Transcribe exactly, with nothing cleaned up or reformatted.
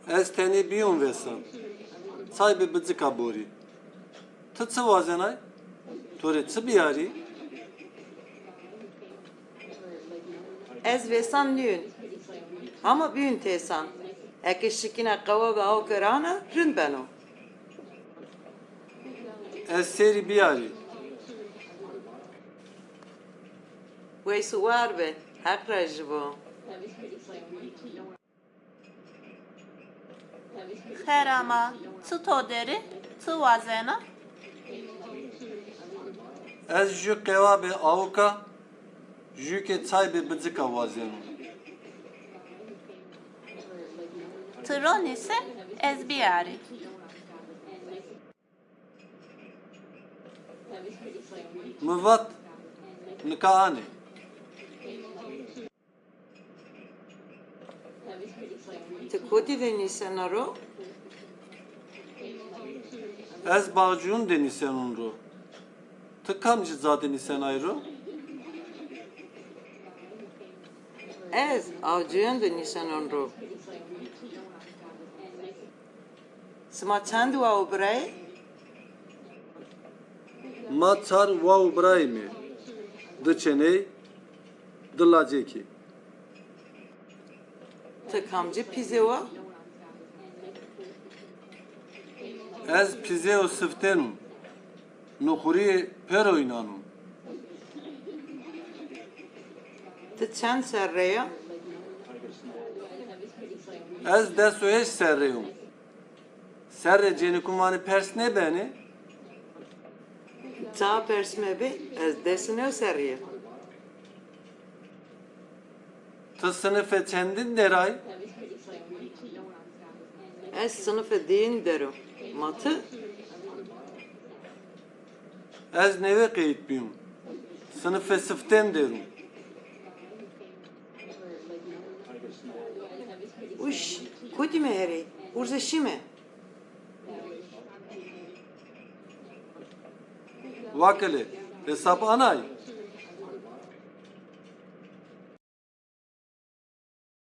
Ez tenê bîyon vêsan. Çay bi bicika borî. Ti çi wazenay? To rê çi bîyarî? Ez vêsan nîyûn. Hama bîyûn têsan. Eke şikîna qewa bi awke rana, rind beno. Ez sêrî bîyarî. Weys û war be, Heq rajî bo. Xêr ama, çi to der î, çi wazena? Ez jû qewa bi awka, jû ke çay bi bicika wazeno. Ti ronîse ez bîyarî. Mi vat, nika anê. Ti kotî de nîsena ro? Ez Bağcıoğlu de nîsenûn ro. Ti kamcî ca de nîsenay ro? Ez Avcıoğlu de nîsenûn ro. Sima çend wa û birayê? Ma çar wa û birayê me. Di çêney, di lacekî. Ti kamcî pîzê wa? Ez pîzê û siftên û. Nuxurî pêro înanû. Ti çend serre ya? Ez des û heşt serre yo. Serre cênikûn vanê pers nêbenê? Ça pers mebê, ez des û new serrî ya. Ti sinifê çendin der ay? Ez sinifê diyin der o. Ma ti? Ez newê qeyît bîyûm. Sinifê siftên der o. Uş, kotî me herê? Urze şîme. Wakilê, hesab anay?